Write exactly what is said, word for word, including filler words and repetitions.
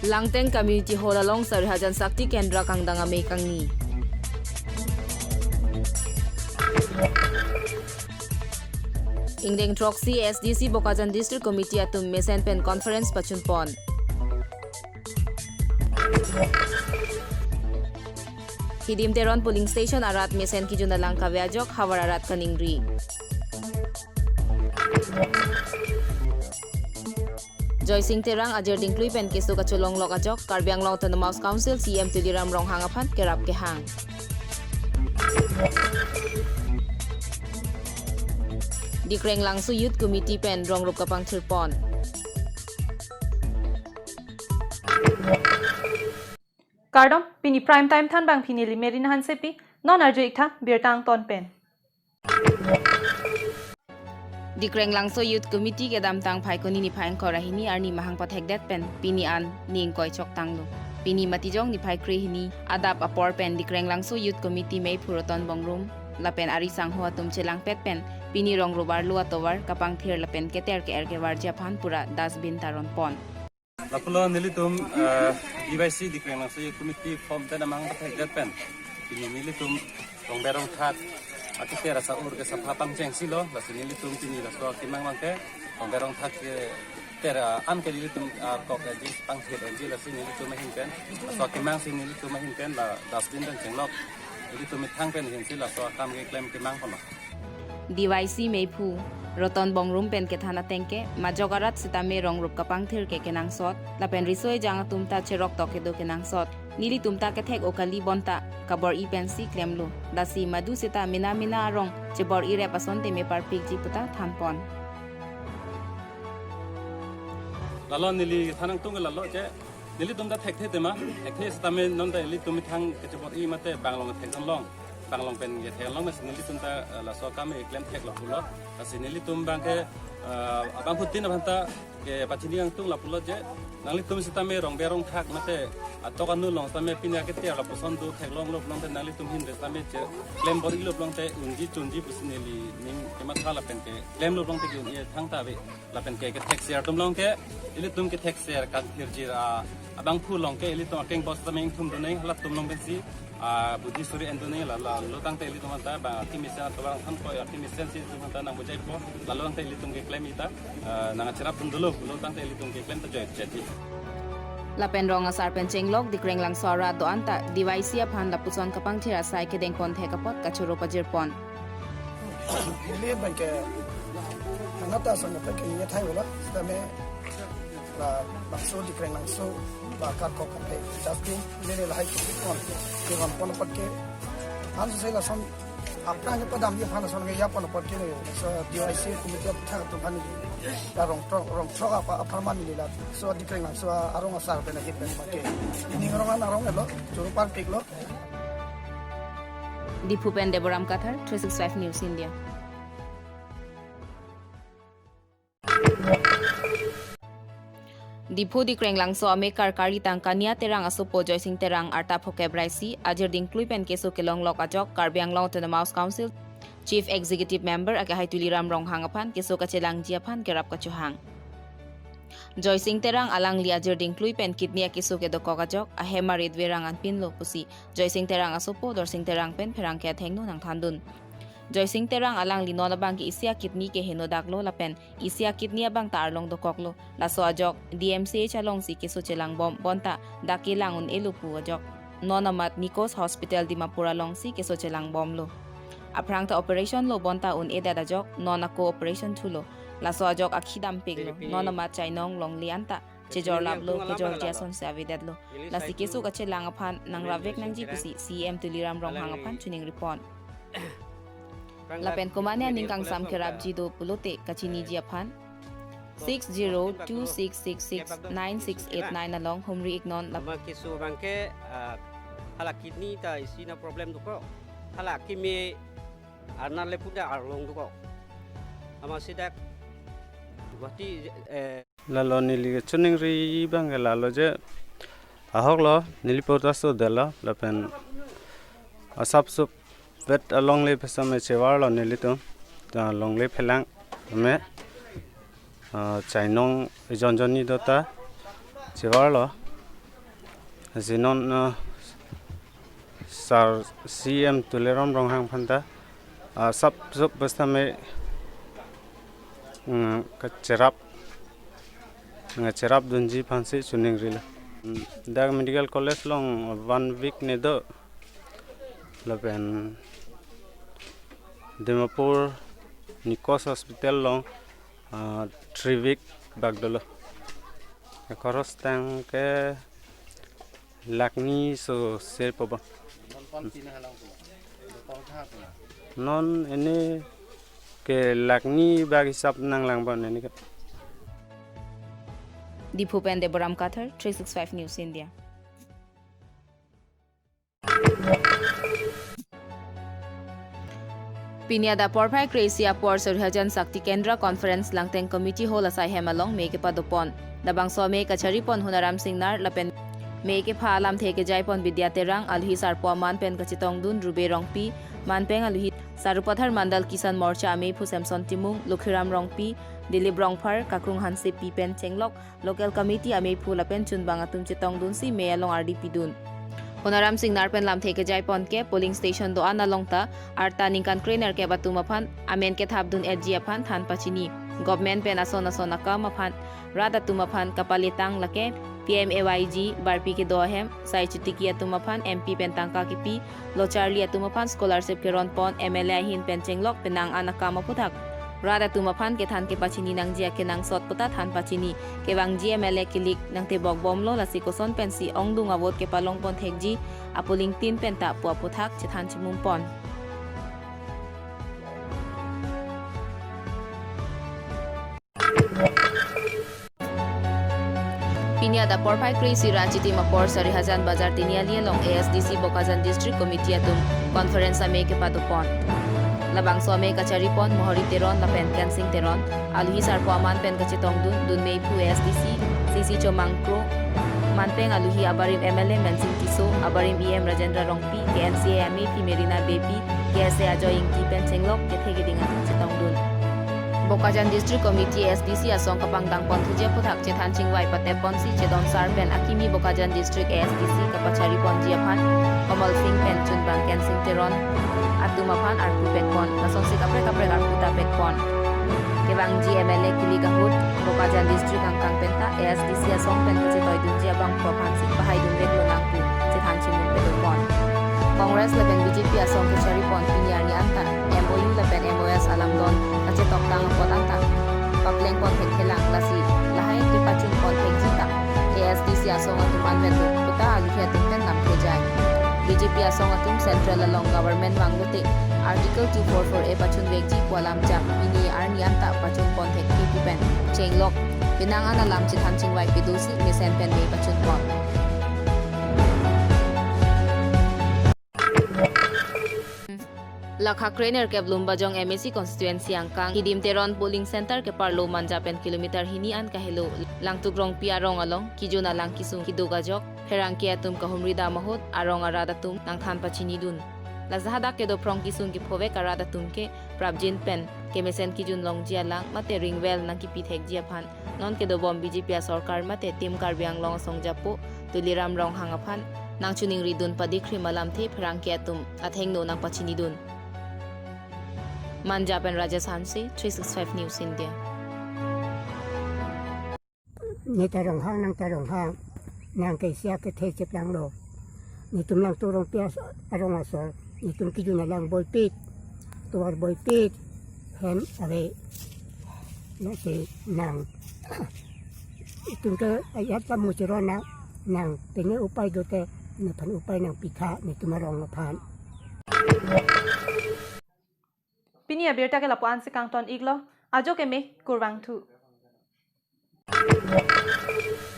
Langteng Community Hall along Sarihajan Shakti Kendra kangdang amei kangni. Ingdeng throksi A S D C Bokajan District Committee atum mesen pen conference pachunpon. Hidim Teron polling station arat mesen kejun alang kave ajok havar arat kaningri. Joysing Terang ajir dingklui pen keso kacholonglok ajok Karbi Anglong Autonomous Council C E M Tuliram Ronghang aphan kerap kehang. Dikrenglangso Youth Committee pen rongrup kapangthirpon. Kardom, pini Prime Time thanbang pini Limeri Hansepi, non arju-ik tha birta angton pen. Dikrenglangso Youth Committee kedamtang Phaikuni niphai ingkoi ra hini arni mahang pathekdet pen pini an ni ingkoi choktanglo. Pini Matijong niphai kre hini adap apor pen Dikrenglangso Youth Committee meiphu Roton Bongrung lapen ari sangho atum chelangpet pen pini rongrup arlo atovar kapangthir lapen keter ke-er kevarji aphan pura dustbin ta ronpon. Lapulo nelitum, eh, D Y C Dikrenglangso Youth Committee form ten amahang pathekdet pen pini nelitum rongber rongthak aketer asa ur ke sapha pangchengsi lo, lasi nelitum pini laso akemang abangke rongber rongthak keter, ah, an ke nelitum, ah, kok eji pangthir eji, lasi nelitum ahin pen laso akemang si nelitum ahin pen la dustbin pen chenglok nelitum methang pen ahin si laso akam keklem kemang kono. D Y C meiphu Roton Bongrung pen kethan ateng ke majok arat sitame rongrup kapangthir ke kenangsot lapen riso ejang atum ta cherok tok kedo kenangsot. Nelitum ta kethek-o kali bonta kabor-i pensi klemlo. Lasi madu seta mena mena arong chebor-i rep asonte me parpikji puta thanpon. Lalo neli thanangtung ke lalo je nelitum ta thekthe tema, thekthe sitame non ta ilitum methang kechebor-i mate banglong thekdam long, banglong pen kethek long, mas nelitum ta, eh, laso akam keklem theklo pulo. Lasi nelitum abangke, eh, abangphutin abang ta kepachini angtung lapulo je nanglitum sitame rongber rongthak mate atok anu along sitame pini aketer lapuson do theklonglo pulote nanglitum ahin sitame cheklem bor-ilo pulote unji chunji pusi neli ning kematha lapen keklemlo pulote ke-un-e thangta ave. Lapen ke kethekser atum along ke, ilitum kethekser kangthirji ra abangphu along ke ilitum akeng bos tame ingthum donang, halatum along pensi, ah, budi suri en donang, la, lalo tangte ilitum anta bang akemesen atovar thankoi, akemesen si ilitum anta nang bujaipo, lalo tangte ilitum keklem-i ta, ah, nang acherap dun dolo, lalo tangte ilitum keklem ta joy jadi. Lapen rong asar pen chenglok Dikrenglangso arat do-an ta D Y C aphan lapuson kapangthir asai kedengpon thek apot kachoro pajirpon. Neli abangke anat ason abangke neli thai bola, sitame labangso Dikrenglangso ba karkok kape dustbin neli lahai kepon, kepon pon apot ke. Anso si lason aphrang kepadamji aphan lason ke yapon apot ke neli, so D Y C committee aphan atum aphan neli la rong throk, rong throk apa apharman neli laso Dikrenglangso arong asar pen ahin pen abangke. Ning arong an arong elo, choro parpiklo. Diphu pen Deboram Kathar, three six five News India. Diphu Dikrenglangso amekar Karitang Kania Terang asopo Joysing Terang arta phokep ra isi ajir dingklui pen keso kelonglok ajok Karbi Anglong Autonomous Council Chief Executive Member akehai Tuliram Ronghang aphan keso kachelangji aphan kerap kachohang. Joysing Terang alangli ajir dingklui pen kidney akeso kedokok ajok ahem arit verang anpinlo pusi Joysing Terang asopo Dorsing Terang pen pherangke athengno nangthandun. Joysing Terang alangli non abangke isi akidney ke henodaklo lapen isi akidney abang ta arlong dokoklo. Laso ajok D M C H alongsi keso chelangbom bonta dak kelang un-elo pu ajok non amat Nikos Hospital Dimapur alongsi keso chelangbomlo. Aphrang ta operation lo bonta un-edet ajok non ako operation thulo. Laso ajok akhi dampiklo. Non amat chainong longle anta chejor laplo, kejor jason se avedetlo. Lasi keso kachelang aphan nang ravek nangji pusi C E M Tuliram Ronghang aphan chiningripon. Lapen komatne aning kangsam kerapji do pulote kachiniji aphan six zero two six six six nine six eight nine along humri iknon lap- Ama keso abangke, ah, hala kidney ta isi na problem dokok. Hala keme arna le puta arlong dokok. Ama sidak Guwahati, eh, Lalo neli kachiningri abangke lalo je ahoklo neli potaso delo lapen asapsop vet alongle pesame chevarlo nelitum ta longle phelang me, ah, chainong ejon jonni dota chevarlo Jinon, uh, Sir C M Tuliram Ronghang aphanta, uh, sap sap basta me, mm, kacherap, kacherap dunji aphansi chiningrilo. Mm, dak medical college along one week ne do, lapen Dimapur Nikos Hospital along, ah, three week bak dolo. Khoros tangke lakh ni so se po ba. Non pini halang po. Doktor tha po. Non ini ke lakh ni bak hisap nanglang ba ini ke. Diphu pen Deboram Kathar, three six five News India. Pini adap porphai kre-isi apor Sarihajan Shakti Kendra Conference Langteng Committee Hall asai hem along mei kepadopon. Labangso amei kacharipon Honaram Singnar lapen mei kepha alamthe kejaipon Bidya Terang, aluhi sarpo aman pen kachetongdun Rube Rongpi, manpeng aluhi Sarupathar Mandal Kisan Morcha ameiphu Samson Timung, Lokhiram Rongpi, Dilip Rongphar, Kakrung Hansepi pen chenglok local committee ameiphu lapen chunbang atum chetongdunsi mei along ardi pidun. Honaram Singnar pen lamthe kejaipon ke polling station do-an along ta arta ningkan krenerkep atum aphan amen kethapdun-etji aphan than pachini. Government pen ason ason akam aphan, rat atum aphan kapalitang lake P M A Y G, barpi kedo ahem, sai chotiki atum aphan M P pen tangka kipi, lo charli atum aphan scholarship keronpon, M L A ahin pen chenglok penang an akam aphuthak rat atum aphan kethan kepachini nangji akenangsot puta than pachini. Kevangji M L A kilik nangtebok bomlo, lasi koson pensi ongdung avote kepalongpon thekji, apolling tin penta pu aphuthak chethan chimumpon. Pini adap porphai kre-isi ra chitim apor Sarihajan Bazar Tiniali along A S D C Bokajan District Committee atum conference amei kepadopon. Labangso amei kacharipon Mohori Teron lapen Kensing Teron, aluhi sarpo aman pen kachetongdun, dun meiphu A S D C C C Chomang Kro, manpeng aluhi abarim M L A Mensing Tisso, abarim E M Rajendra Rongpi, K N C A ameiphi Merina Beypi, K S A Ajoy Ingti pen chenglok kethe keding atum chetongdun. Bokajan District Committee A S D C asong kapangdangpon thuji aphuthak chethan chingvai patepponsi Chedon Sar pen akimi Bokajan District A S D C kapachariponji aphan Kamal Singh pen chunbang Kensing Teron atum aphan arpu pekpon, lasonsi kaprek kaprek arpu ta pekpon. Kevangji M L A kilik ahut Bokajan District angkang penta A S D C asong pen kachetoidunji abangphu aphansi pahaidun veklo nang pu chethan chimun pedopon. Congress lapen B J P asong kacharipon pini arni anta M O U lapen M O S alamdon kachetongtang apot anta paplengpon thekthelang, lasi lahai kepachunpon thekji ta A S D C asong atum anvet do puta aluhi atum pen lamthe jai. B J P asong atum Central along government vanglote Article two four four A pachunvekji pu alam chak pini arni anta pachunpon thekthe pu pen chenglok penang an alam chethan chingvai pedosi mesen pen mei pachunpon. Lakha krenerkep Lumbajong M A C constituency angkang Hidim Teron polling center keparlo Manja pen kilometer hini an kahelo Langtuk Rongpi arong along kijun alang kesung keduk ajok pherangke atum kahumri dam ahut arong arat atum nangthan pachinidun. Laso hadak kedo phrong kesung kephovek arat atum ke prapjin pen kemesen kijun longji alang mate ringwell nangkipi thekji aphan non kedobom B J P asorkar mate Team Karbi Anglong asong japo Tuliram Ronghang aphan nangchiningridun padikhrim alamthe pherangke atum athengno nangpachinidun. Manja pen Rajesh Hanse, three six five News India. Neta Ronghang, nangta Ronghang, nang ke sia kethe cheplanglo. Netum Langtuk Rongpi as-, arong asor, netum kijun alang boipik, tovar boipik, hem ave, lasi nang, itum ke ayat ta muchirona, nang pine upai dote, nephan upai nangpitha, netum arong aphan. Pini abirta ke lapu-ansi kangton iklo, ajo ke me kurvangthu.